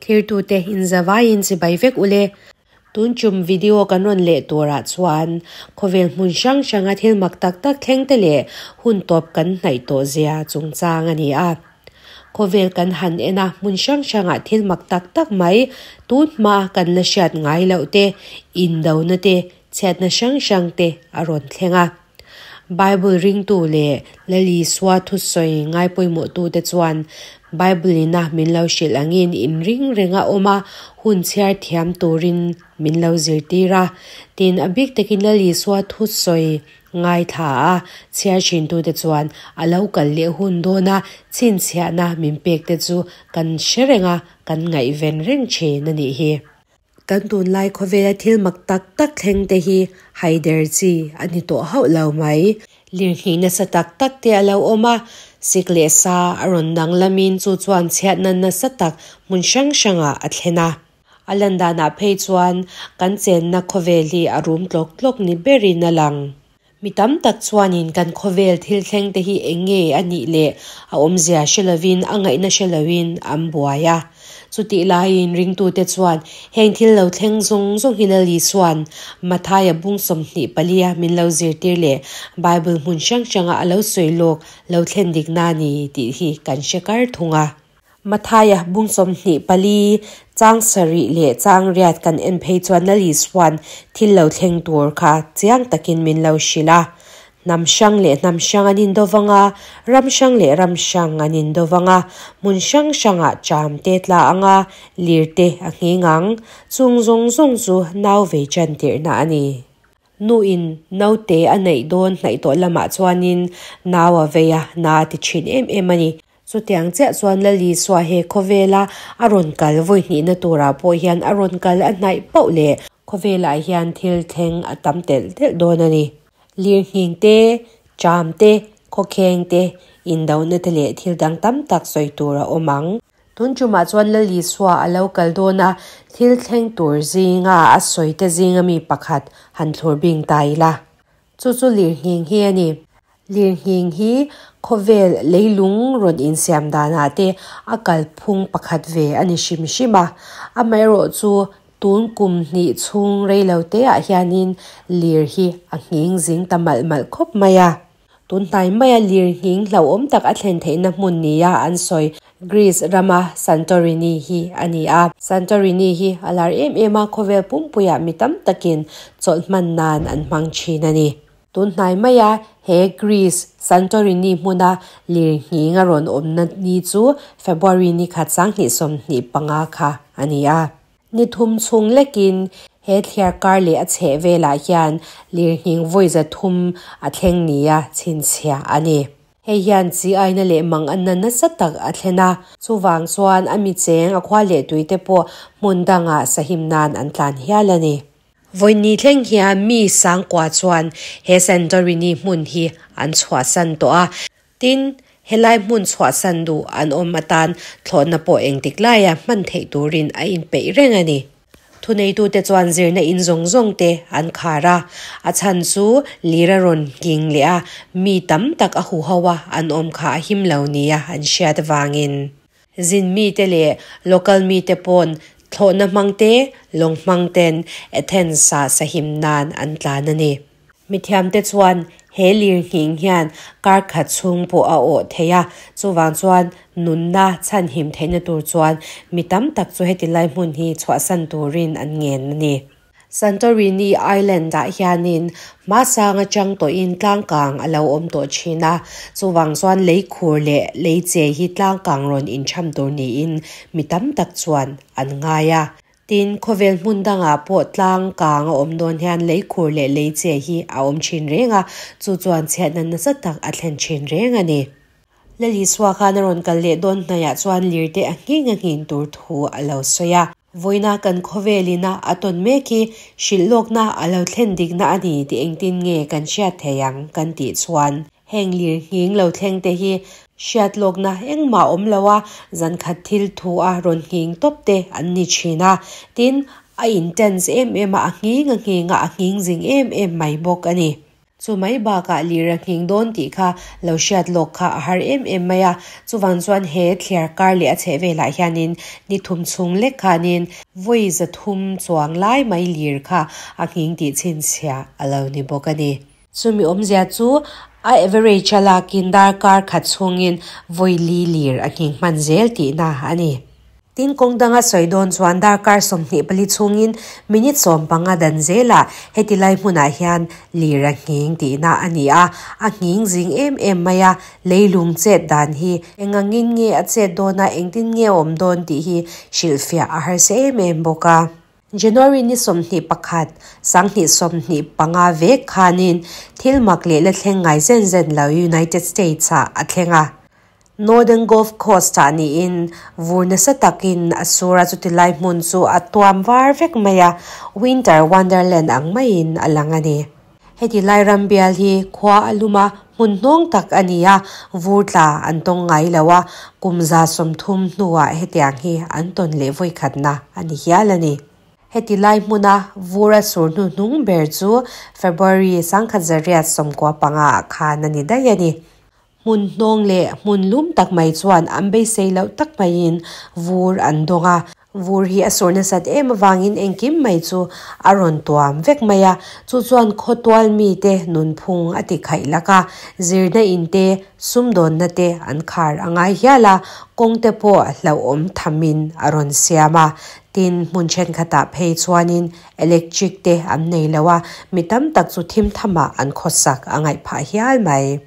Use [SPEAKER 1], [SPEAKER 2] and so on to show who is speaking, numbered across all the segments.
[SPEAKER 1] Thirtute inzavaiin chibai vek ule. Tun tum video kan rawn leh turah chuan khawvel hmun hrang hranga thil mak tak tak thleng te leh hun tawp kan hnaih tawh zia chungchang a ni a. Khawvel kan han en a, hmun hrang hrangah thil mak tak tak mai tun hma kan la hriat ngai loh te, indona te, chhiatna hrang hrang te a rawn thleng a. Bible ringtu leh Lal Isua thusawi ngai pawimawhtute chuan Bible ina min lo hrilh angin inring renga awm a, hun chhiar thiam turin min lo zirtir a. Tin, a bik takin Lal Isua thusawi ngaithla a chhiar thintute chuan a lo kal leh hun dawna chhinchhiahna min pekte chu kan hre reng a, kan ngaihven reng thin a nih hi. Kan tunlai khawvela thil mak tak tak thleng te hi haider chi a ni tawh hauh lo mai. Lirnghih nasa tak tak te a lo awm a, sik leh sa a rawn dang lamin chu chuan chhiatna nasa tak hmun hrang hrangah a thlen a. A lan danah phei chuan kan chenna khawvel hi a rum tlawk tlawk ni berin a lang. Mi tam tak chuanin kan khawvel thil thleng te hi eng nge a nih leh a awmzia hre lovin a ngaihna hre loin an buai a. Chutih laiin ringtute chuan heng thil lo thleng zawng zawng hi Lali chuan Mathaia bung 24 a min lo zirtir leh Bible hmun hrang hranga a lo sawi lawk lo thlen dikna a ni tih hi kan hre kar thung a. Mathaia bung 24 chang sarih leh chang riat kan en phei chuan Lal Isua'n thil lo thleng tur kha chiang takin min lo hrilh a. Hnam hrang leh hnam hrang an indo vang a, ram hrang leh ram hrang an indo vang a, hmun hrang hrangah ṭam te tla ang a, lir te a nghing ang. Chung zawng zawng chu nau vei ṭan tirhna a ni. Nuin naute a neih dawn hnaih tawh lamah chuanin nau a vei a, na a ti ṭhin em em a ni. Chutiang chiah chuan Lal Isua he khawvela a rawn kal vawi hnihna turah pawh hian a rawn kal a hnaih pauh leh khawvelah hian thil thleng a tam telh telh dawn a ni. Lirnghing te, ṭam te, khawkheng te, indona te leh thil dang tam tak sawi tur a awm ang. Tun ṭumah chuan Lal Isua a lo kal dawn a, thil thleng tur zinga a sawi te zinga mi pakhat han thlur bing ta ila. Chu chu lirnghing hi a ni. Lirnghing hi khawvel leilung rawn insiam danah te a kalphung pakhat ve a ni hrim hrim a. Amaherawh chu tun kum hnih chhung reilo te ah hianin lir hi a nghing zing ta malh malh khawp mai a. Tun hnai maia lirnghing hlauhawm tak a thlen theihna hmun nia an sawi Greece rama Santorini hi a ni a. Santorini hi a lar em em a, khawvel pumpuiah mi tam takin chawlh hman nan an hmang thin a ni. Tun hnai maia he Greece Santorini hmuna lirnghing a rawn awmna ni chu February ni khat 2025 kha a ni a. Ni thum chhung lekin he thliar kar leh a chheh velah hian lirnghing vawi 300 a thleng nia chhinchhiah a ni. Hei hian chi aina leh mang an na nasa tak a thlen a, chuvang chuan a mi cheng a khua leh tuite pawh hmun dangah sahim nan an tlan hial a ni. Vawi ni thleng hian mi sangkua chuan he Santorini hmun hi an chhuahsan tawh a, tin, helai hmun chhuahsan duh an awm atan thlawhna pawh engtik laia hman theih turin a inpeih reng a ni. Thuneitute chuan zirna in zawng zawng te an khar a, a chhan chu lir a rawn nghing leh a, mi tam tak a huho a an awm kha a him lo nia an hriat avangin. Zin mite leh local mite pawn thlawhna hmang te, lawng hmang ten Athens-ah sahim nan an tlan a ni. Mithiamte chuan he lirnghing hian kar khat chhung pawh a awh thei a, chuvang chuan nunna chhanhim theihna tur chuan mi tam tak chu heti lai hmun hi chhuahsan turin an ngen a ni. Santorini Island-ah hianin hmasang atang tawhin tlangkang a lo awm tawh thin a, chuvang chuan lei khur leh lei che hi tlangkang rawn intham tur niin mi tam tak chuan an ngai a. Tin, khawvel hmun dangah pawh tlangkang a awm dawn hian lei khur leh lei che hi a awm thin reng a, chu chuan chhiatna nasa tak a thlen thin reng a ni. Lal Isua khan a rawn kal leh dawn hnaiah chuan lirte a nghing a nghin tur thu a lo sawi a. Vawiina kan khawvelina a tawn mek hi hrilh lawkna a lo thlen dikna a ni tih engtin nge kan hriat thei ang kan tih chuan heng lir nghing lo thleng te hi hriat lawkna engmah awm lo a, zan khat thil thu a rawn nghing tawp te an ni thin a. Tin, a intense em em a, a nghing a nghing a, a nghing zing em em mai bawk a ni. Chu mai bakah lir a nghing dawn tih kha lo hriat lawk kha a har em em mai a. Chuvang chuan he thliar kar leh a chheh velah hianin ni thum chhung lek khanin vawi 300 chuang lai mai lir kha a nghing tih chhinchhiah a lo ni bawk a ni. Chumi awmzia chu a average a lakin darkar khat chhungin vawi li lir a nghing hman zel tihna a ni. Tin, kawng danga sawi dawn chuan darkar 24 chhungin minute 15 dan zelah heti lai hmunah hian lir a nghing tihna a ni a, a nghing zing em em mai a, leilung chet dan hi eng angin nge a chet dawn a, engtin nge a awm dawn tih hi hrilhfiah a harsa em em bawk a. January ni 21, 2025 vek khanin thil mak leh la thleng ngai zen zen lo United States-ah a thleng a. Northern Gulf Coast-ah niin vur nasa takin a sur a, chuti lai hmun chu a tuam var vek mai a, Winter Wonderland ang maiin a lang a ni. Heti lai ram bial hi khua a lum a, hmun hnawng tak a ni a, vur tla an tawng ngai lo a, kum 130 hnuah hetiang hi an tawn leh vawikhatna a ni hial a ni. Heti lai hmuna vur a sur hnu hnung ber chu February 1995 ah khan a ni daih a ni. Hmun hnawng leh hmun lum tak mai chuan an beisei loh tak maiin vur an dawng a. Vur hi a sur nasat em avangin engkim mai chu a rawn tuam vek mai a. Chu chuan khawtual mite nunphung a ti khaih lak a, zirna in te, sumdawnna te an khar a ngai hial a, kawng te pawh hlauhawm thamin a rawn siam a. Tin, hmun thenkhatah phei chuanin electric te an nei lo a, mi tam tak chu thim thamah an khawsak a ngaih phah hial mai.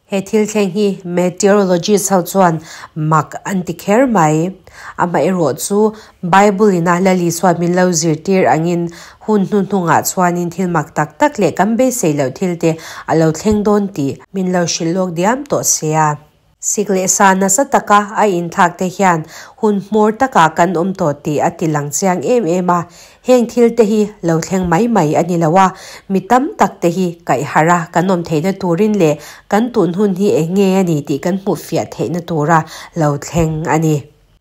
[SPEAKER 1] He thil thleng hi meteorologist ho chuan mak an ti kher mai. Amaherawh chu Bible in a Lal Isua min lo zirtir angin hun hnuhnungah chuanin thil mak tak tak leh kan beisei loh thil te a lo thleng dawn tih min lo hrilh lawk diam tawh sia. Sik leh sa nasa taka a inthlak te hian hun hmawr takah kan awm tawh tih a ti lang chiang em em a. Heng thil te hi lo thleng mai mai a ni lo a, mi tam tak te hi kaih harh a kan awm theihna turin leh kan tun hun hi eng nge a ni tih kan hmuh fiah theihna tura lo thleng a ni.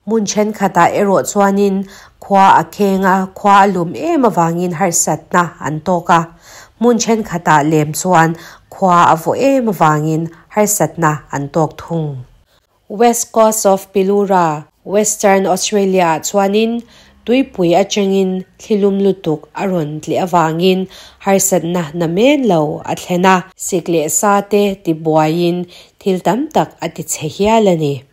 [SPEAKER 1] Hmun thenkhatah erawh chuanin khua a kheng a, khua a lum em avangin harsatna an tawk a. Hmun thenkhatah lem chuan khua a vawh em avangin harsatna an tawk thung. West Coast of Pilura, Western Australia-ah chuanin tuipui atangin thlilum lutuk a rawn tleh avangin harsatna namen lo a thlen a. Sik leh sa te tibuaiin thil tam tak a tichhe hial a ni.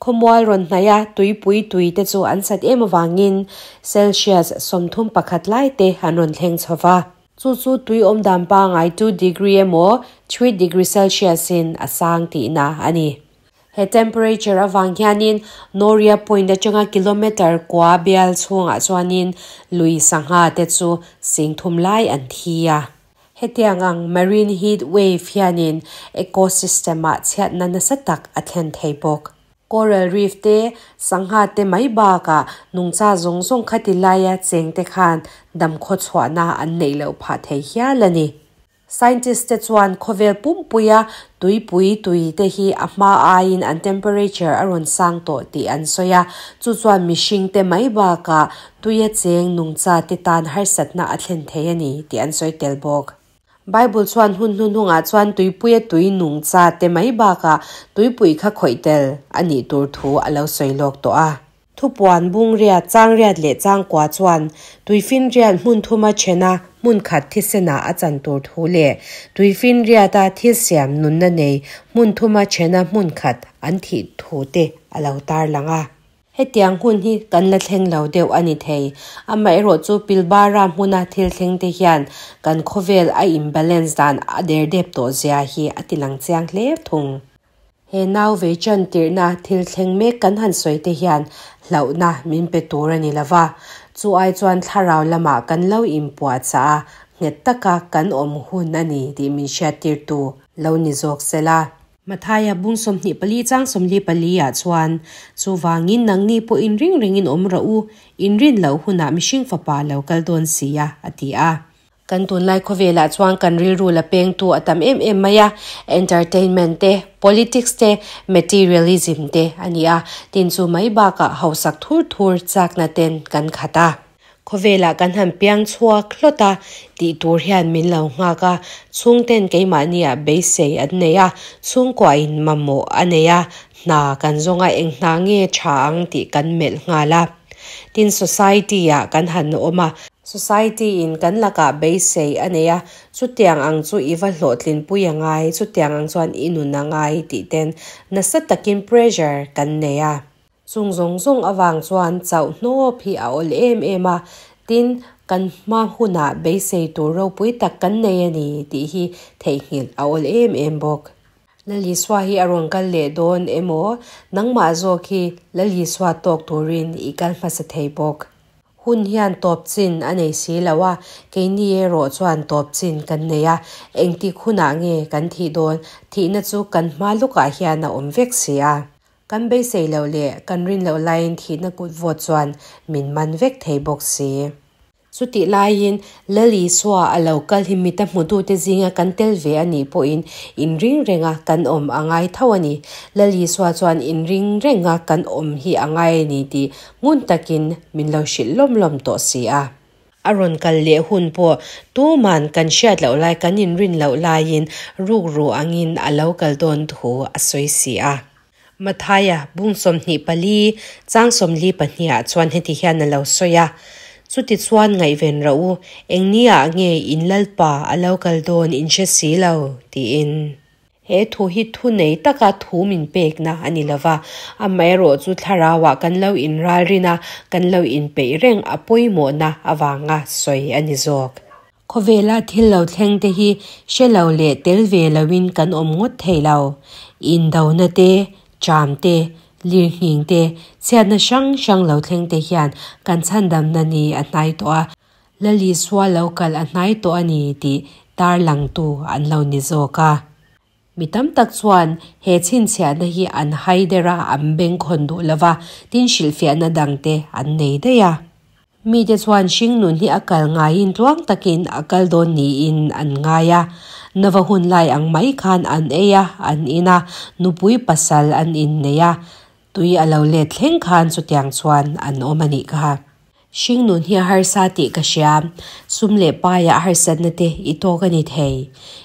[SPEAKER 1] Khawmual rawn hnaih a, tuipui tui te chu an sat em avangin Celsius 31 lai te an rawn thleng chho va. Chu chu tui awm dan pangai 2 degree emaw 3 degree Celsius in a sang tihna a ni. He temperature avang hianin Noria Point atanga kilometre kua bial chhungah chuanin lui sangha te chu 30,000 lai an thi a. Hetiang ang marine heat wave hianin ecosystem ah chhiatna nasa tak a thlen thei bawk. Coral reef te, sangha te mai bakah nungcha zawng zawng khati laia cheng te khan dam khaw chhuahna an neih loh phah thei hial a ni. Scientist te chuan khawvel pumpuia tuipui tui te hi a hma aiin an temperature a rawn sang tawh tih an sawi a, chu chuan mihring te mai bakah tuia cheng nungcha te tan harsatna a thlen thei a ni tih an sawi tel bawk. Bible chuan hun hnuhnungah chuan tuipuia tui nungcha te mai bakah tuipui kha khawih tel a nih tur thu a lo sawi lawk tawh a. Thupuan bung riat, chang riat leh chang kua chuan tuifinriat hmun thuma thena hmun khat thisenah a chan tur thu leh tuifinriata thil siam nunna nei hmun thuma thena hmun khat an thih thu te a lo tar lang a. Hetiang hun hi kan la thleng lo deuh a ni thei. Amaherawh chu Pilbara hmuna thil thleng te hian kan khawvel a imbalance dan a der dep tawh zia hi a ti lang chiang hle thung. He nau vei chan tirhna thil thleng mek kan han sawi te hian hlauhna min pe tur a ni lova. Chu ai chuan thlarau lamah kan lo inpuahchah a, nghet taka kan awm hun a ni tih min hriattirtu lo ni zawk sela. Mathaia bung 24 chang 44 ah chuan, Chuvangin nangni pawh inring rengin awm rawh u, inrin loh hunah mihring fapa lo kal dawn si a, a ti a. Kan tunlai khawvelah chuan kan rilru la pengtu a tam em em mai a, entertainment te, politics te, materialism te a ni a, tin chu mai bakah hausak thur thur chakna ten kan khat a. Khawvelah kan han piang chhuak hlawt a tih tur hian min lo nghak a, chhungten keimahniah beisei an nei a, chhungkuain mamawh a nei a, hna kan zawng a, eng hna nge tha ang tih kan melh nghal a. Tin, society-ah kan han awm a, society-in kan lakah beisei a nei a, chutiang ang chu i va hlawhtlinpui a ngai, chutiang ang chuan i nun a ngai tih ten nasa takin pressure kan nei a. Chung zawng zawng avang chuan chauh hnawp hi a awl em em a, tin, kan hma hunah beisei tur ropui tak kan nei a ni tih hi theihnghilh a awl em em bawk. Lalisua hi a rawn kal leh dawn emaw, nangmah zawk hi Lalisua tawk turin i kal hmasa thei bawk. Hun hian tawp chin a nei si lo a, keini erawh chuan tawp chin kan nei a, engtik hunah nge kan thih dawn, thihna chu kan hma lukah hian a awm vek si a. Kan beisei loh leh kan rin loh laiin thihna kut vawt chuan min man vek thei bawk si. Chutih laiin Lal Isua a lo kal hi mita hmutute zinga kan tel ve a nih pawhin inring renga kan awm a ngai tho a ni. Lal Isua chuan inring renga kan awm hi a ngai a ni tih ngun takin min lo hrilh lawm lawm tawh si a. A rawn kal leh hun pawh tuman kan hriat loh lai, kan inrin loh laiin rukru angin a lo kal dawn thu a sawi si a. Mathaia bung 24 chang 42 ah chuan heti hian a lo sawi a, Chutichuan ngaihven rawh u, eng niah nge in Lalpa a lo kal dawn in hre si lo, tiin. He thu hi thu nei taka thu min pekna a ni lova, amaherawh chu thlarauah kan lo inralrin a, kan lo inpeih reng a pawimawhna avanga sawi a ni zawk. Khawvela thil lo thleng te hi hre lo leh tel ve loin kan awm ngawt thei lo. Indona te, ṭam te, lirnghing te, chhiatna hrang hrang lo thleng te hian kan chhandamna ni a hnai tawh a, Lal Isua lo kal a hnai tawh a ni tih tarlangtu an lo ni zawk a. Mi tam tak chuan he chhinchhiahna hi an hai der a, an bengkhawn duh lo va, tin hrilhfiahna dangte an nei daih a. Mite chuan hringnun hi a kal ngaiin tluang takin a kal dawn niin an ngai a. Nova hun lai ang mai khan an ei a, an in a, nupui pasal an innei a. Tui a lo let thleng khan chutiang chuan an awm a nih kha. Hringnun hi a harsa tih ka hria. Sum leh paiah harsatna te i tawk a ni thei.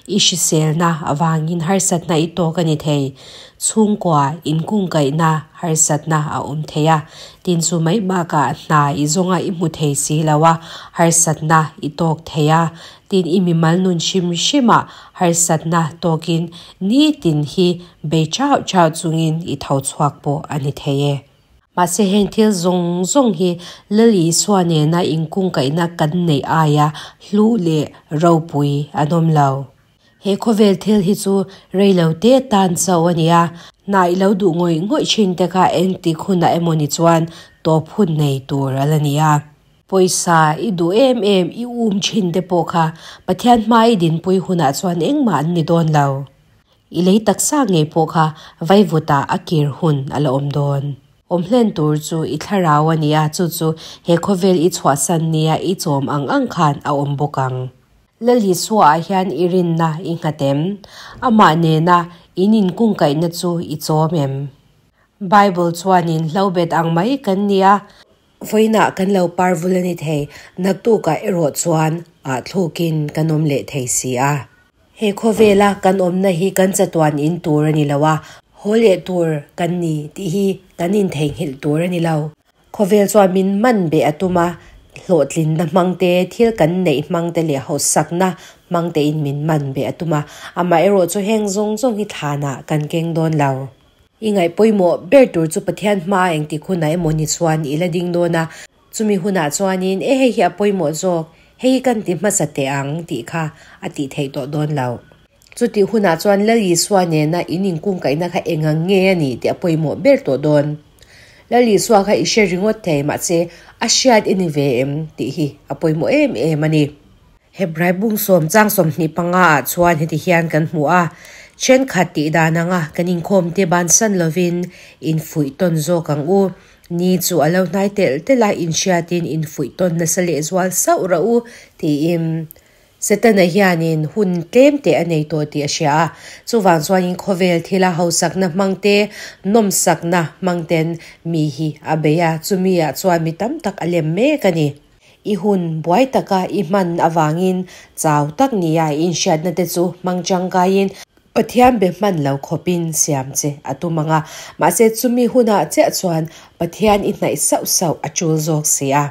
[SPEAKER 1] I hriselna avangin harsatna i tawk a ni thei. Chhungkua inkungkaihna harsatna a awm thei a, tin chu mai bakah hna i zawnga i hmu thei si lo a, harsatna i tawk thei a, tin i mimal nun hrim hrimah harsatna tawkin nitin hi bei chauh chauh chungin i tho chhuak pawh a ni thei e. Mahse heng thil zawng zawng hi Lal Isua nena inkungkaihna kan neih aia hlu leh ropui an awm lo. He khawvel thil hi chu rei lo te tan chauh a nia, hna i lo duh ngawih ngawih thin te kha engtik hunah emaw ni chuan tawp hun nei tur a la nia. Pawisa i duh em em i um thin te pawh kha Pathian hma i dinpui hunah chuan engmah an ni dawn lo. I lei taksa ngei pawh kha vaivutah a kir hun a la awm dawn. Awm hlen tur chu i thlarau a nia, chu chu he khawvel i chhuahsan nia i chawm ang ang khan a awm bawk ang. Lal Isua-ah hian i rinna i nghat em? Amah nena in inkungkaihna chu i chawm em? Bible chuanin hlobet ang mai kan ni a. Vawiinah kan lo par vul a ni thei, naktukah erawh chuan ah thlukin kan awm leh thei si a. He khawvela kan awmna hi kan chatuan in tur a ni lo a, haw leh tur kan ni tih hi kan intheihnghilh tur a ni lo. Khawvel chuan min man beh a tum a, hlawhtlinna hmang te, thil kan neih hmang te leh hausakna hmang tein min man beh a tum a. Amaherawh chu heng zawng zawng hi thlanah kan keng dawn lo. I ngaih pawimawh ber tur chu Pathian hmaa engtik hunah emaw ni chuan i la ding dawn a, chumi hunah chuanin e hei hi a pawimawh zawk, hei hi kan ti hmasa teh ang tih kha a tih theih tawh dawn lo. Chutih hunah chuan Lal Isua nena in inkungkaihna kha eng ang nge a nih tih a pawimawh ber tawh dawn. Lal Isua kha i hre ringawt thei mahse a hriat i ni ve em tih hi a pawimawh em em a ni. Hebrai bung sawm chang 25 ah chuan heti hian kan hmu a, Thenkhat tih dan anga kan inkhawm te bansan lovin infuih tawn zawk ang u. Ni chu a lo hnai telh telh a, inhriatin infuih tawn nasa lehzual sauh rawh u tiin Setana hianin hun tlem teh a nei tawh tih a hria a, chuvang chuanin khawvel thila hausakna hmang te, nawmsakna hmang ten mi hi a bei a, chumi ah chuan mi tam tak a lem mek a ni. I hun buai taka i hman avangin chau tak nia i inhriatna te chu hmang tangkaiin Pathian be hman lo khawpin siam che a tum ang a. Mahse chumi hunah chiah chuan Pathian i hnaih sauh sauh a tul zawk si a.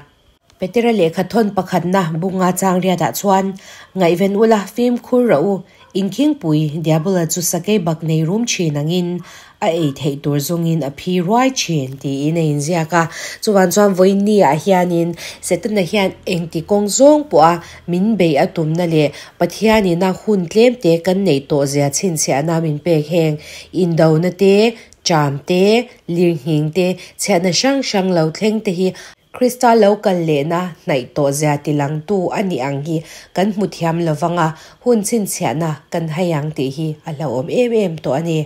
[SPEAKER 1] Petera lehkha thawn pakhatna bunga chang riatah chuan, Ngaihven ula, fimkhur rawh u, inkhingpui Diabola chu sakei bak nei rum thin angin a ei theih tur zawngin a phi ruai thin, tiin a inziak a. Chuvang chuan vawiin ah hianin Setana hian engti kawng zawng pawha min beih a tumna leh Pathianina hun tlemte kan neih tawh zia chhinchhiahna min pek heng indona te, ṭam te, lirnghing te, chhiatna hrang hrang lo thleng te hi Krista lo kal lehna hnaih tawh zia tilangtu a nih ang hi kan hmu thiam lo vang a, hun chhinchhiahna kan hai ang tih hi a hlauhawm em em tawh a ni.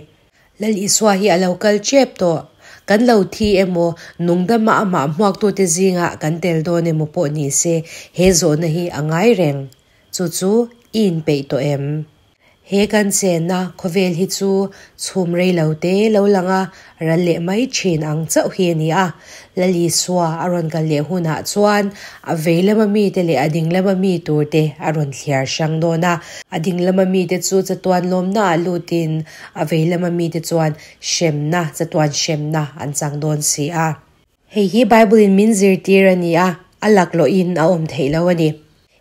[SPEAKER 1] Lal Isua hi a lo kal tep tawh. Kan lo thi emaw, nungdama amah hmuaktute zingah kan tel dawn emaw pawh ni se, he zawhna hi a ngai reng. Chu chu i inpeih tawh em? He kan chenna khawvel hi chu chhum rei lo te lo lang a, ral leh mai thin ang chauh hi a ni a. Lal Isua a rawn kal leh hunah chuan a vei lama mite leh a ding lama mi turte a rawn thliar hrang dawn a. A ding lama mite chu chatuan lawmnaah lutin a vei lama mite chuan hremna, chatuan hremna an chang dawn si a. Hei hi Bible-in min zirtir a ni a, a laklawhin a awm theih lo a ni.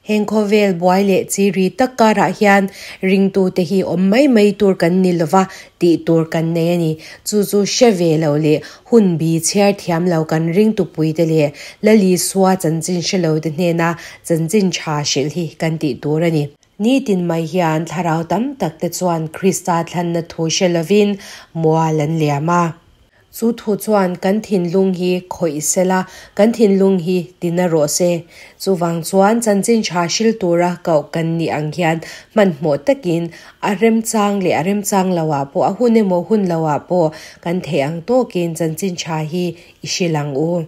[SPEAKER 1] Heng khawvel buai leh chi ri tak karah hian ringtute hi awm mai mai tur kan ni lova tih tur kan nei a ni. Chu chu hre ve lo leh hun bi chhiar thiam lo kan ringtupuite leh Lal Isua chanchin hre lote hnena chanchin tha hrilh hi kan tih tur a ni. Nitin mai hian thlarau tam takte chuan Krista thlanna thu hre lovin mual an liam a. Chu thu chuan kan thinlung hi khawih sela, kan thinlung hi tina rawh se. Chuvang chuan chanchin tha hril tura koh kan nih ang hian hmanhmawh takin a remchang leh a remchang loah pawh, a hun emaw hun loah pawh kan theih ang tawkin chanchin tha hi i hril ang u.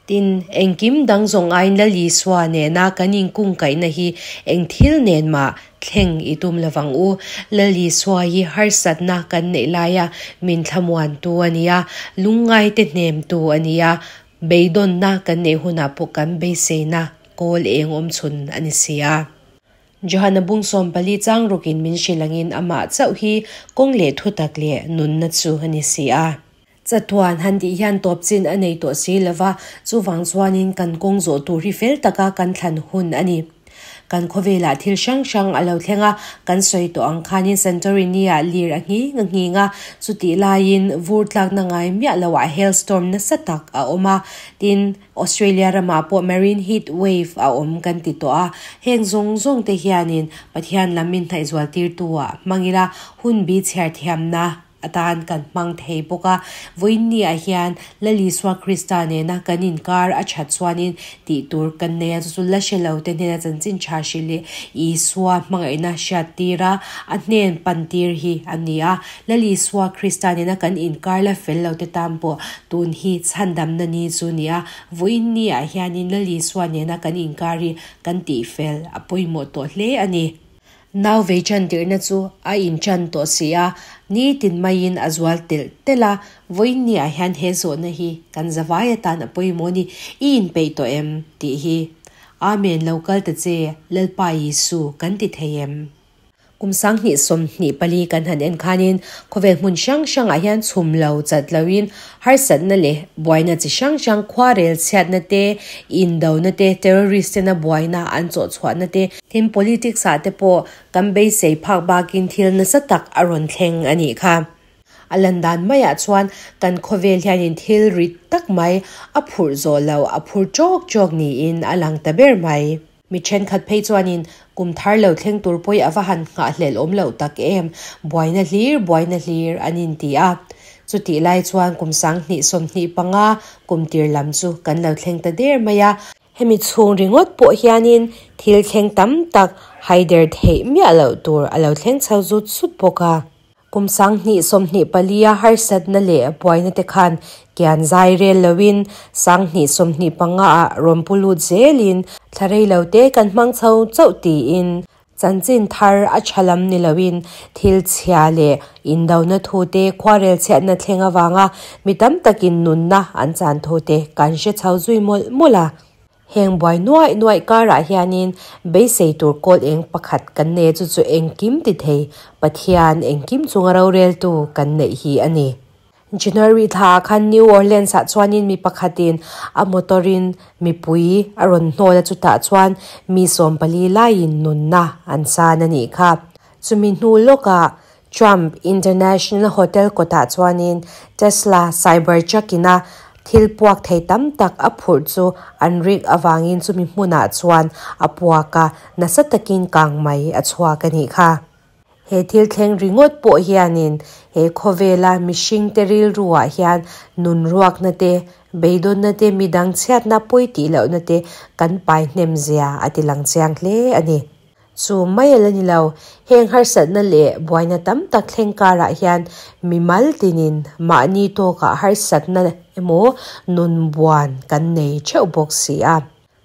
[SPEAKER 1] Tin, engkim dang zawng aiin Lal Isua nena kan inkungkaihna hi eng thil nen mah thleng i tum lovang u. Lal Isua hi harsatna kan neih laia min thlamuantu a ni a, lungngaite hnemtu a ni a, beidawnna kan neih hunah pawh kan beiseina kawl eng awm chhun a ni si a. Johana bung 14 chang rukin min hrilh angin amah chauh hi kawng leh thutak leh nunna chu a ni si a. Chatuan han tih hian tawp chin a nei tawh si lo va, chuvang chuanin kan kawng zawh tur hi fel taka kan thlan hun a ni. Kan khawvelah thil hrang hrang a lo thleng a, kan sawi tawh ang khanin Santorini-ah lir a nghing a nghing a, chutih laiin vur tlakna ngai miah loah hailstorm nasa tak a awm a, tin, Australia ramah pawh marine heat wave a awm kan ti tawh a, heng zawng zawng te hianin Pathian lam min hnaihzual tirtu-ah hmang ila hun bi chhiar thiamna atan kan hmang thei bawk a. Vawiinniah hian Lal Isua Krista nena kan inkar a that chuanin tih tur kan nei a, chu chu la hre lo te hnena chanchin tha hrilh leh Isua hmangaihna hriat tir a, a hnen pan tir hi a ni a. Lal Isua Krista nena kan inkar la fel lo te tan pawh tun hi chhandamna ni chu ni a. Vawiinniah hianin Lal Isua nena kan inkar hi kan tihfel a pawimawh tawh hle a ni. Nau vei chan tirhna chu a inchan tawh si a, nitin maiin a zual telh telh a, vawiin ah hian he zawhna hi kan zavai atan a pawimawh ni, i inpeih tawh em? tih hi. Amen lo kal ta che, Lalpa Isu kan ti thei em? Kum 2024 kan han en khanin khawvel hmun hrang hrangah hian chhum lo chat loin harsatna leh buaina chi hrang hrang khuarel chhiatna te, indona te, terrorist tena buaina an chawhchhuahna te, Tin, politics ah te pawh kan beisei phak bakin thil nasa tak a rawn thleng a nih kha. A lan dan maiah chuan kan khawvel hianin thil rit tak mai a phurh zawh lo, a phur chawk chawk niin a lang ta ber mai. Mi thenkhat phei chuanin kum thar lo thleng tur pawi a va han nghahhlelh awm loh tak em, buaina hlir buaina hlir an inti a. Chutih lai chuan kum 2025 kum tir lam chu kan lo thleng ta der mai a. Hemi chhung ringawt pawh hianin thil thleng tam tak haider theih miah loh tur a lo thleng chho zut zut bawk a. Kum 2024 a harsatna leh buaina te khan kian zai rel loin 2025 ah rawn pu lut zelin thla rei lo te kan hmang chho chauh tiin chanchin thar a tha lam ni loin thil chhia leh indona thu te khuarel chhiatna thleng avanga mi tam takin nunna an chan thu te kan hre chho zui mawlh mawlh a. Heng buai nuaih nuaih karah hianin beisei tur kawl eng pakhat kan nei a, chu chu engkim ti thei Pathian engkim chunga roreltu kan neih hi a ni. January thla ah khan New Orleans ah chuanin mi pakhatin a motor in mipui a rawn hnawl a, chutah chuan mi 14 laiin nunna an san a nih kha. Chumi hnu lawkah Trump International Hotel kawtah chuanin Tesla Cybertruck ina thil puak thei tam tak a phurh chu an rik avangin chumi hmunah chuan a puak a, nasa takin kang mai a chhuak a nih kha. He thil thleng ringawt pawh hianin he khawvela mihringte rilruah hian nun ruakna te, beidawnna te, midang chhiatna pawi tih lohna te kan pai hnem zia a ti lang chiang hle a ni. Chu mai a la ni lo, heng harsatna leh buaina tam tak thleng karah hian mimal tinin mahni tawkah harsatna emaw nun buan kan nei theuh bawk si a.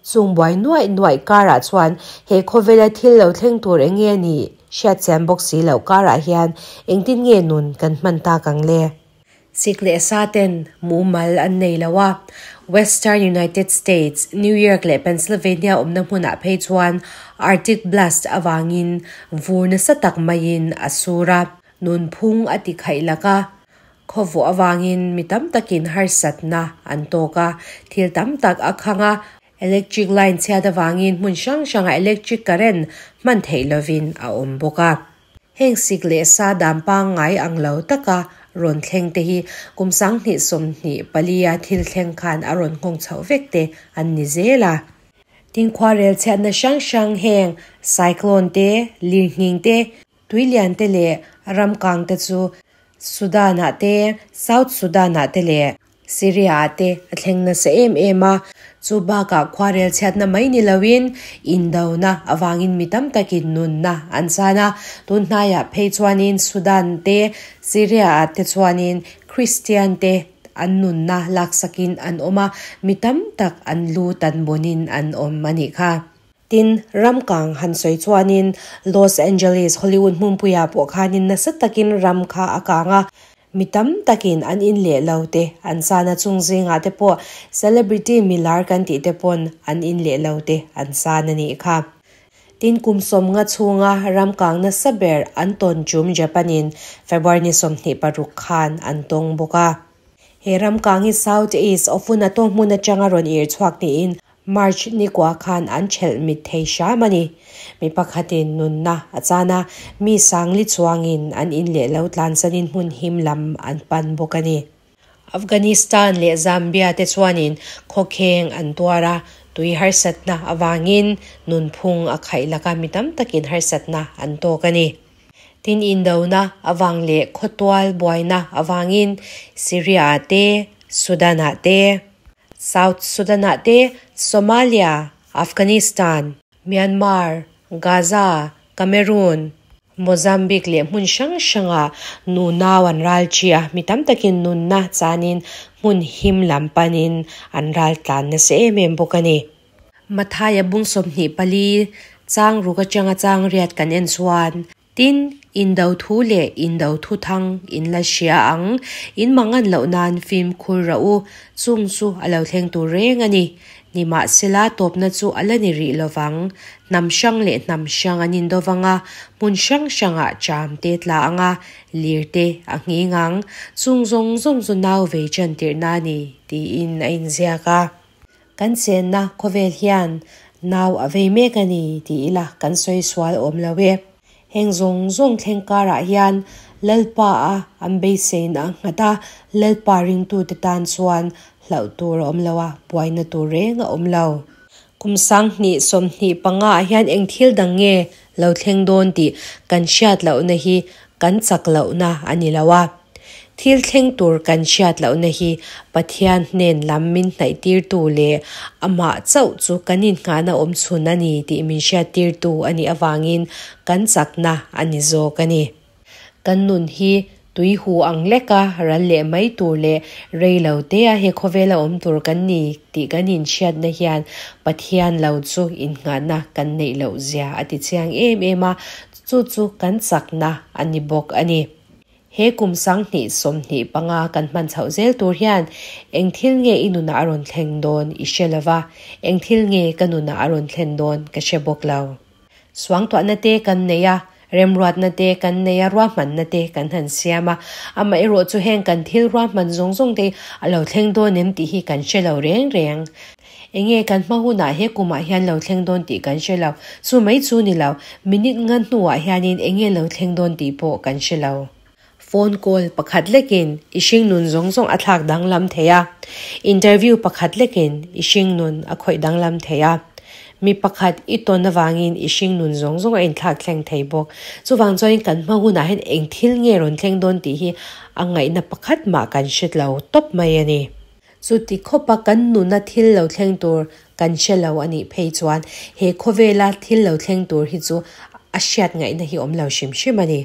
[SPEAKER 1] Chung buai nuaih nuaih karah chuan he khawvela thil lo thleng tur eng nge nih hriatchian bawk si loh karah hian engtin nge nun kan hman tak ang le? Sik leh sa ten mumal an nei lo a, Western United States, New York leh Pennsylvania awmna hmunah phei chuan Arctic blast avangin vur nasa tak maiin a sur a, nunphung a ti khaih lak a. Khawvawh avangin mi tam takin harsatna an tawk a, thil tam tak a khang a, electric line chhiat avangin hmun hrang hrangah electric current hman theih lovin a awm bawk a. Heng sik leh sa dan pangngai ang lo taka rawn thleng te hi kum 2024 a thil thleng khan a rawn nghawng chhoh vek te an ni zel a. Tin khuarel chhiatna hrang hrang heng cyclone te, lirnghing te, tuilian te leh ramkang te chu Sudan ah te, South Sudan ah te leh Syria ah te a thleng nasa em em a, chu bakah khuarel chhiatna mai ni loin indona avangin mi tam takin nunna an chan a, tun hnaiah phei chuanin Sudan te, Syria ah te chuanin Christian te an nunna laksakin an awm a, mi tam tak an lu tan bawnin an awm a nih kha. Tin, ramkang han sawi chuanin Los Angeles, Hollywood hmunpuiah pawh khanin nasa takin ram kha a kang a, Mi tam takin an in leh lo te, an sana chung zingah te pawh celebrity milar kan tih te pawn an in leh lo te an san a nih kha. Tin kum 50 chhunga ramkang nasa ber an tawn tum Japan in February ni 26 khan an tawng bawk a. He ramkang hi South East Ofunato hmun atanga rawn ir chhuak niin March ni kua khan an thelh mit thei hram a ni. Mi pakhatin nunna a chan a, mi sangli chuangin an in leh lo tlansanin hmun him lam an pan bawk a ni. Afghanistan leh Zambia te chuanin khawkheng an tuar a, tui harsatna avangin nunphung a khaih laka mi tam takin harsatna an tawk a ni. Tin indona avang leh khawtual buaina avangin Syria-ah te, Sudan-ah te, South Sudan-ah te, Somalia, Afghanistan, Myanmar, Gaza, Cameroon, Mozambique leh hmun hrang hrangah nunau an ral chi a, mi tam takin nunna chanin hmun him lam panin an ral tlan nasa em em bawk a ni. Mathaia bung 24 chang ruk atanga chang riat kan en chuan Tin, indo thu leh indo thu thang in la hria ang, in mangan loh nan fimkhur rah u, chung chu a lo thleng tur reng a ni. Nimahsela tawpna chu a la ni rih lovang. Hnam hrang leh hnam hrang an indo vang a, hmun hrang hrangah ṭam te tla ang a, lir te a nghing ang. Chung zawng zawng chu nau vei ṭan tirhna a ni, tiin a inziak a. Kan chenna khawvel hian nau a vei mek a ni ti ila kan sawi sual awm lo e. Heng zawng zawng thleng karah hian Lalpa a an beiseina a nghat a, Lalpa ringtute tan chuan hlauh tur a awm lo a, buaina tur reng a awm lo. Kum 2025 ah hian eng thil dang nge lo thleng dawn tih kan hriat lohna hi kan chak lohna a ni lo a. Thil thleng tur kan hriat lohna hi Pathian hnen lam min hnaihtirtu leh amah chauh chu kan innghahna awm chhun a ni tih min hriattirtu a nih avangin kan chakna a ni zawk a ni. Kan nun hi tui hu ang leka ral leh mai tur leh rei lo tea he khawvela awm tur kan ni tih kan inhriatna hian Pathian lo chu innghahna kan neih loh zia a ti chiang em em a, chu chu kan chakna a ni bawk a ni. He kum 2025 kan hman chhoh zel tur hian eng thil nge i nunah a rawn thleng dawn i hre lo va, eng thil nge ka nunah a rawn thlen dawn ka hre bawk lo. Suangtuahna te kan nei a, remruatna te kan nei a, ruahmanna te kan han siam a, amaherawh chu heng kan thil ruahman zawng zawng te a lo thleng dawn em tih hi kan hre lo reng reng. Enge kan hma hunah he kumah hian lo thleng dawn tih kan hre lo. Chu mai chu ni lo, minute nga hnuah hianin enge lo thleng dawn tih pawh kan hre lo. Phone call pakhat lekin i hringnun zawng zawng a thlak danglam thei a, interview pakhat lekin i hringnun a khawih danglam thei a, mi pakhat i tawn avangin i hringnun zawng zawng a inthlak thleng thei bawk. Chuvang chuanin kan hma hunah hian eng thil nge rawn thleng dawn tih hi a ngaihna pakhat mah kan hre lo tawp mai a ni. Chuti khawpa kan nuna thil lo thleng tur kan hre lo a nih phei chuan he khawvela thil lo thleng tur hi chu a hriat ngaihna hi awm lo hrim hrim a ni.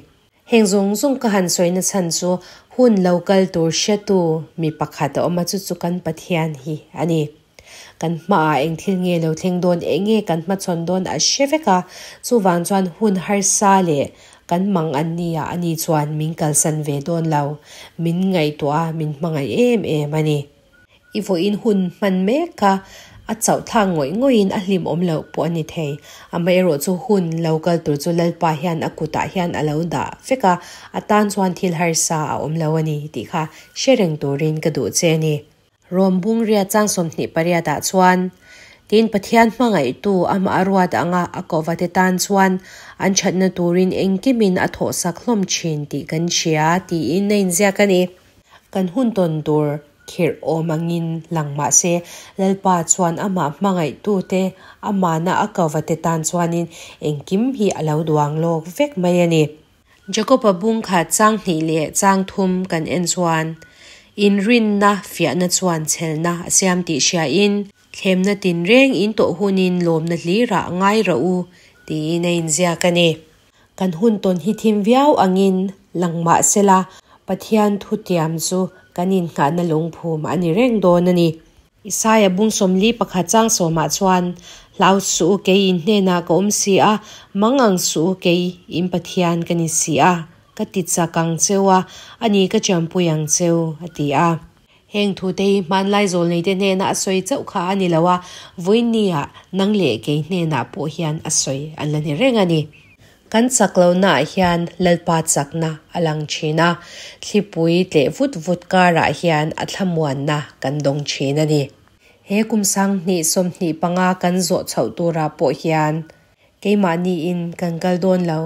[SPEAKER 1] Heng zawng zawng ka han sawina chhan chu hun lo kal tur hretu mi pakhat a awm a, chu chu kan Pathian hi a ni. Kan hmaah eng thil nge lo thleng dawn, eng nge kan hmachhawn dawn a hre vek a, chuvang chuan hun harsa leh kan mang an nia a ni chuan min kalsan ve dawn lo, min ngaihtuah a, min hmangaih em em a ni. I vawiin hun hman mek kha a chauh thlak ngawih ngawihin a hlim awm loh pawh a ni thei. Amaherawh chu hun lo kal tur chu Lalpa hian a kutah hian a lo dah vek a, a tan chuan thil harsa a awm lo a ni tih kha hre reng turin ka duh che a ni. Rom Bungria chang 28 ah chuan, Tin, Pathian hmangaihtu amah a ruat anga a kohva te tan chuan an thatna turin engkimin a thawhsak hlawm thin tih kan hria tiin a inziak a ni. Kan hun tawn tur khirh awm angin lang mah se, Lalpa chuan amah hmangaihtute, amahna a kova te tan chuanin engkim hi a lo duang lawk vek mai a ni. Jakob-a bung khat chang hnih leh chang thum kan en chuan, Inrinna fiahna chuan chhelna a siam tih hriain, thlemna tinreng in tawh hunin lawmna hlirah ngai rawh u, tiin a inziak a ni. Kan hun tawn hi thim viau angin lang mah sela, Pathian thutiam chu kan innghahna lungphum a ni reng dawn a ni. Isaia bung 41 chang sawmah chuan, Hlau suh u kei in hnenah ka awm si a, mang ang suh u kei in Pathian ka ni si a, ka ti chak ang cheu a, a ni ka champui ang cheu, a ti a. Heng thute hi hmanlai zawlneite hnena a sawi chauh kha a ni lo a, vawinia nang leh kei hnenah pawh hian a sawi an la ni reng a ni. Kan chak lohnaah hian Lalpa chakna a lang thin a, thlipui tleh vut vut karah hian a thlamuanna kan dawng thin a ni. He kum 2025 kan zawh chhoh turah pawh hian keimahniin kan kal dawn lo,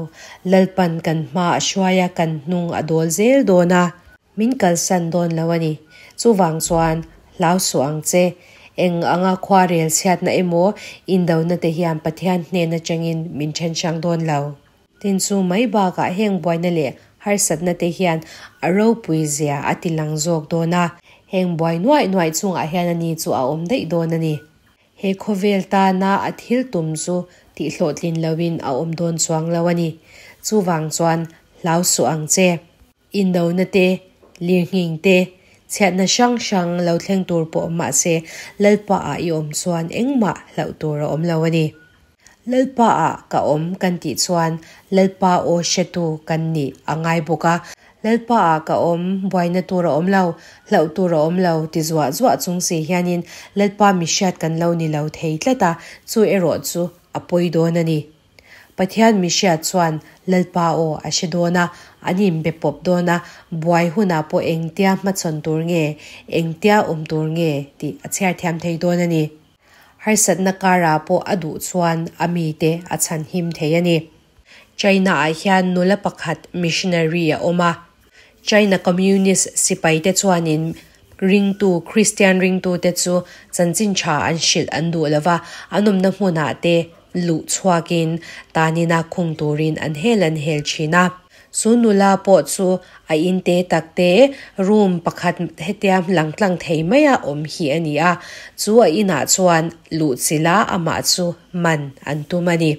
[SPEAKER 1] Lalpan kan hma a hruai a, kan hnung a dawl zel dawn a. Min kalsan dawn lo a ni. Chuvang chuan hlau suh ang che. Eng anga khua rel chhiatna emaw indona te hian Pathian hnen atangin min then hrang dawn lo. Tin chu mai bakah heng buaina leh harsatna te hian a ropui zia a ti lang zawk dawn a. Heng buai nuaih nuaih chungah hian a ni chu a awm daih dawn a ni. He khawvel tana a thil tum chu tihhlawhtlin loin a awm dawn chuang lo a ni. Chuvang chuan hlau suh ang che. Indona te, lirnghing te, chhiatna hrang hrang lo thleng tur pawh awm mah se, Lalpa ah i awm chuan engmah hlauh tur a awm lo a ni. Lalpa ah ka awm kan tih chuan Lalpa aw hretu kan nih a ngai bawk a, Lalpa ah ka awm, buaina tur a awm lo, hlauh tur a awm lo ti zuah zuah chung si hianin Lalpa mihriat kan lo ni lo thei tlat a, chu erawh chu a pawi dawn a ni. Pathian mihriat chuan Lalpa aw a hre dawn a, an inbe pawp dawn a, buai hunah pawh engtia hmachhawn tur nge, engtia awm tur nge tih a chhiar thiam thei dawn a ni. Harsatna karah pawh a duh chuan a mite a chhan him thei a ni. China-ah hian nula pakhat missionary a awm a. China Communist sipaite chuanin ringtu, Kristian ringtute chu chanchin tha an hrilh an duh lova, an awmna hmunah te luh chhuakin tanina khung turin an hel an hel thin a. Chu nula pawh chu a in te tak te room pakhat hetia lang tlang thei maia awm hi a ni a, chu a inah chuan luh chila amah chu man an tum a ni.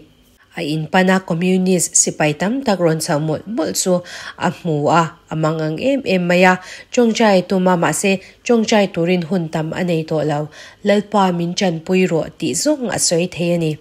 [SPEAKER 1] A in pana Communist sipai tam tak rawn chho mawlh mawlh chu a hmu a, a mang ang em em mai a. Tawngtai tum a, mahse tawngtai turin hun tam a nei tawh lo. Lalpa min tanpui rawh tih zawng a sawi thei a ni.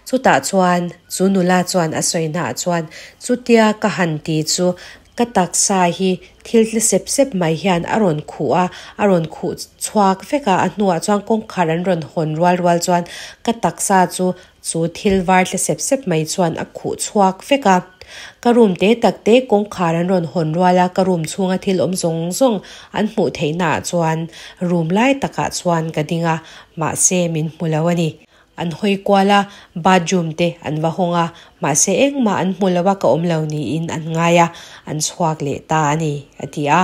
[SPEAKER 1] Chutah chuan, chu nula chuan a sawi hnaah chuan, Chutia ka han ti chu Ka taksa hi thil tle sep sep mai hian a rawn khuh a, a rawn khuh chhuak vek a, a hnuah chuan kawngkhar an rawn hawn rual rual chuan ka taksa chu chu thil var tle sep sep mai chuan a khuh chhuak vek a. Ka room te tak te kawngkhar an rawn hawn rual a, ka room chhunga thil awm zawng zawng an hmuh theihnaah chuan room lai takah chuan ka ding a, mahse min hmu lo a ni. An hawi kual a, bathroom te an va hawng a, mahse engmah an hmu lo a, ka awm lo niin an ngai a, an chhuak leh ta a ni, a ti a.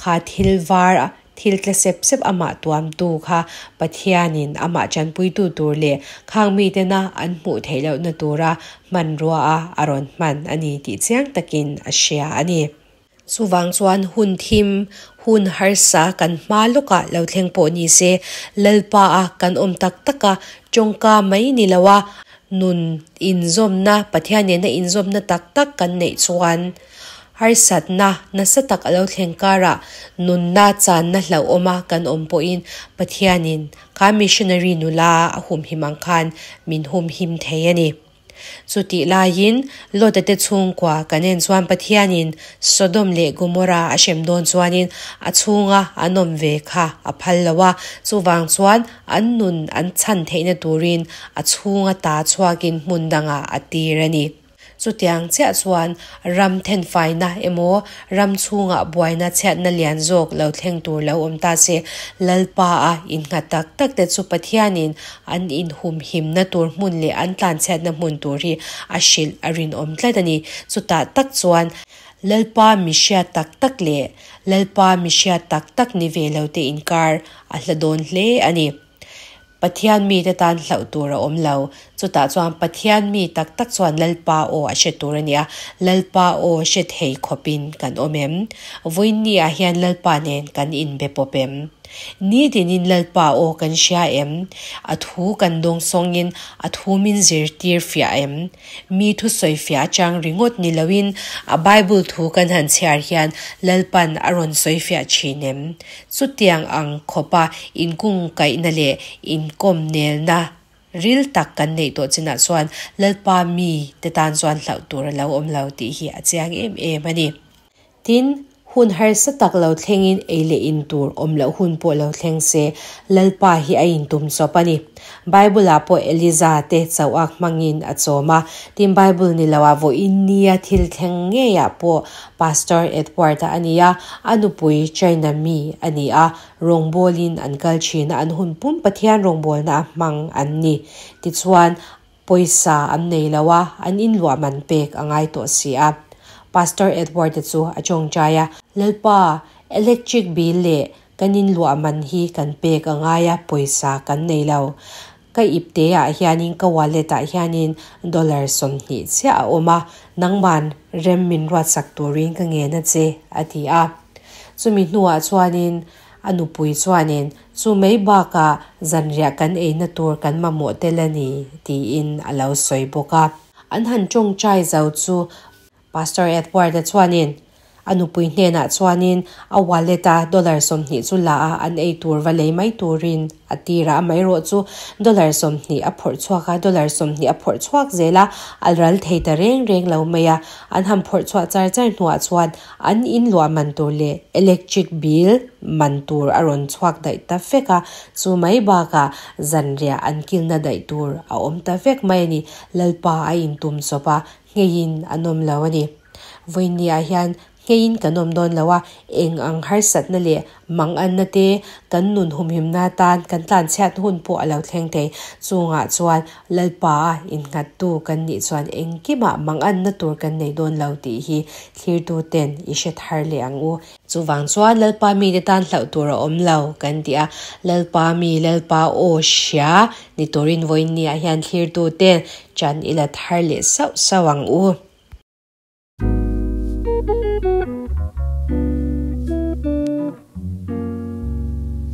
[SPEAKER 1] Kha thil var a, thil tla sep sep amah tuamtu kha Pathianin amah tanpuitu tur leh khang mitena an hmuh theih lohna tura hmanrua a a rawn hman a ni tih chiang takin a hria a ni. Chuvang chuan hun thim, hun harsa kan hma lawkah lo thleng pawh ni se, Lalpa a kan awm tak tak a, tawngka mai ni lo a, nun inzawmna, Pathian nena inzawmna tak tak kan neih chuan harsatna nasa tak a lo thleng karah nunna channa hlauhawma kan awm pawhin Pathianin kha missionary nula a humhim ang khan min humhim thei a ni. Chutih laiin, Lota te chhungkua kan en chuan Pathianin Sodom leh Gomorrah a hrem dawn chuanin a chhunga an awm ve kha a phal lo a, chuvang chuan an nun an chhan theihna turin a chhunga ta chhuakin hmun dangah a tir a ni. Chutiang chiah chuan ram thenfaina emaw ram chhungah buaina chhiatna lian zawk lo thleng tur lo awm ta se, Lalpa a innghat tak tak te chu Pathianin An inhumhimna tur hmun leh an tlanchhiatna hmun tur hi a hrilh a rinawm tlat a ni. Chutah tak chuan Lalpa mihria tak tak leh Lalpa mihria tak tak ni ve lo te inkar a hla dawn hle a ni. Pathian mite tan hlauh tur a awm lo. Chutah chuan Pathian mi tak tak chuan Lalpa aw a hre tur a ni a, Lalpa aw hre thei khawpin kan awm em? Vawiinni ah hian Lalpa nen kan inbe pawp em? Ni tinin Lalpa aw kan hria em? A thu kan dawng sawngin a thu min zirtir fiah em? Mi thu sawi fiah atang ringawt ni loin a Bible thu kan han chhiar hian Lalpan a rawn sawi fiah thin em? Chutiang ang khawpa inkungkaihna leh inkawmnelna ril tak kan neih tawh chinah chuan Lalpa mi te tan chuan hlauh tur a lo awm lo tih hi a chiang em em a ni. Tin, hun harsa tak lo thlengin ei leh in tur awm loh hun pawh lo thleng se, Lalpa hi a intum chawp a ni. Bible-ah pawh Eliza te chauhak hmangin a chawm a, tin Bible ni loah vawiin nia thil thleng ngeiah pawh Pastor Edward-a a ni a, a nupui China mi a ni a, rawngbawlin an kal thin a, an hun pum Pathian rawngbawlna a hmang an ni. Tichuan, Pawisa an nei lo a, an inluah man pek a ngai tawh si a. Pastor Edward-a chu a tawngtai a, Lalpa, electric bill leh kan inluah man hi kan pek a ngai a, pawisa kan nei lo. Ka ipte ah hianin ka wallet ah hianin dollar 20 chiah a awm a, nangman rem min ruatsak turin ka ngen a che, a ti a. Chumi hnuah chuanin A nupui chuanin, Chu mai bakah zanriah kan eina tur kan mamawh tel a ni, tiin a lo sawi bawk a. An han tawngtai zo chu Pastor Edward-a chuanin a nupui hnenah chuanin a wallet-a dollar 20 chu la a, an ei tur va lei mai turin a tir a. Amaherawh chu dollar 20 a phawrh chhuak a, dollar 20 a phawrh chhuak zel a, a ral thei ta reng reng lo mai a. An han phawrh chhuah char char hnuah chuan An in luah man tur leh electric bill man tur a rawn chhuak daih ta vek a, chu mai bakah zanriah an kilna daih tur a awm ta vek mai a ni. Lalpa a intum chawp a, ngheiin an awm lo a ni. Vawiinniah hian ngheiin kan awm dawn lo a, eng ang harsatna leh Manganna te kan nun humhimna atan kan tlanchhiat hun pawh a lo thleng thei. Chungah chuan Lalpa a innghattu kan nih chuan engkimah manganna tur kan nei dawn lo tih hi thlirtu ten i hre thar leh ang u. Chuvang chuan Lalpa mite tan hlauh tur a awm lo kan ti a, Lalpa mi Lalpa aw hria ni turin vawiinniah hian thlirtu ten chan i la thar leh sauh sauh ang u.